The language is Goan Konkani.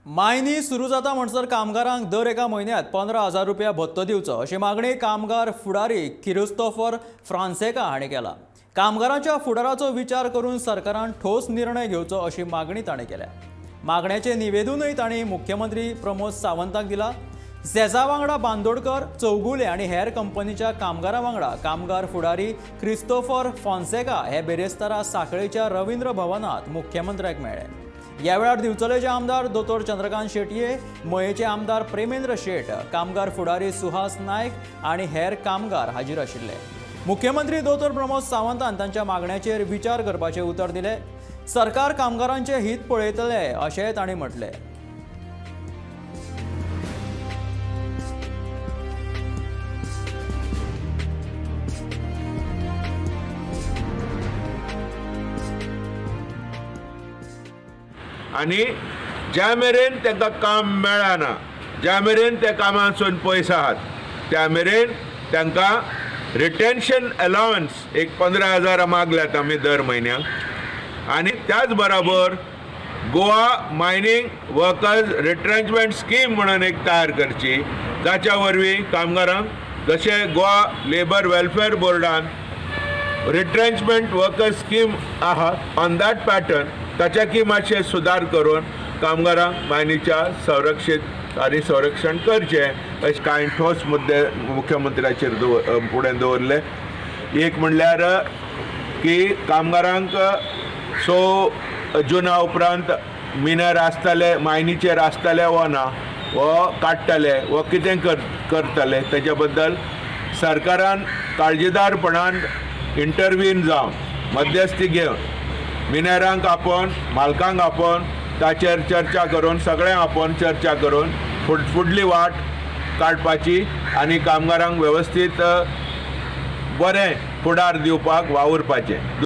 मायनी सुरू जाता म्हणसर कामगारांक दर एका म्हयन्यात 15,000 रुपया भत्तो दिवचो अशी मागणी कामगार फुडारी क्रिस्तोफर फ्रान्सेका हांणी केला. कामगारांच्या फुडाराचो विचार करून सरकारान ठोस निर्णय घेवचो अशी मागणी ताणें केल्या. मागण्याचें निवेदनूय तांणी मुख्यमंत्री प्रमोद सावंताक दिला. झेजा वांगडा बांदोडकर, चौगुले आनी हेर कंपनीच्या कामगारां वांगडा कामगार फुडारी क्रिस्तोफर फोन्सेका हे बिरेस्तारा सांखळेच्या रवींद्र भवनात मुख्यमंत्र्याक मेळ्ळे. ह्या वेळार दिवचलेचे आमदार दोतोर चंद्रकांत शेटये, मयेचे आमदार प्रेमेंद्र शेट, कामगार फुडारी सुहास नायक आनी हेर कामगार हाजीर आशिल्ले. मुख्यमंत्री दोतोर प्रमोद सावंतान तांच्या मागण्याचेर विचार करपाचें उतर दिलें. सरकार कामगारांचें हित पळयतले अशेंय तांणी म्हटलें. आनी ज्या मेरेन तांकां काम मेळना, ज्या मेरेन ते कामासून पयस आहात, त्या मेरेन तांकां रिटेन्शन अलावन्स एक 15,000 मागल्यात आमी दर म्हयन्याक. आनी त्याच बरोबर Goa mining workers retrenchment scheme म्हणून एक तयार करची, जाच्या वरवीं कामगारांक जशें गोवा लेबर वेलफेअर बोर्डान रिट्रेंचमेंट वर्कर्स स्कीम आहा, ऑन that pattern ताच्याकी मातशें सुदार करून कामगारांक मायनीच्या संरक्षीत आनी संरक्षण करचें अशें कांय ठोस मुद्दे मुख्यमंत्र्याचेर दवर फुडें दवरले. एक म्हणल्यार की कामगारांक 6 जुना उपरांत मिनर आसतले, मायनीचेर आसतले वो ना, वो काडटले वो कितें करतले तेच्या बद्दल सरकारान काळजीदारपणान इंटरवीन जावन मध्यस्थी घेवन मिनेरांक आपोवन, मालकांक आपोवन, ताचेर चर्चा करून, सगळ्यांक आपोवन चर्चा करून फुडली वाट काडपाची आनी कामगारांक वेवस्थीत बरें फुडार दिवपाक वावुरपाचें.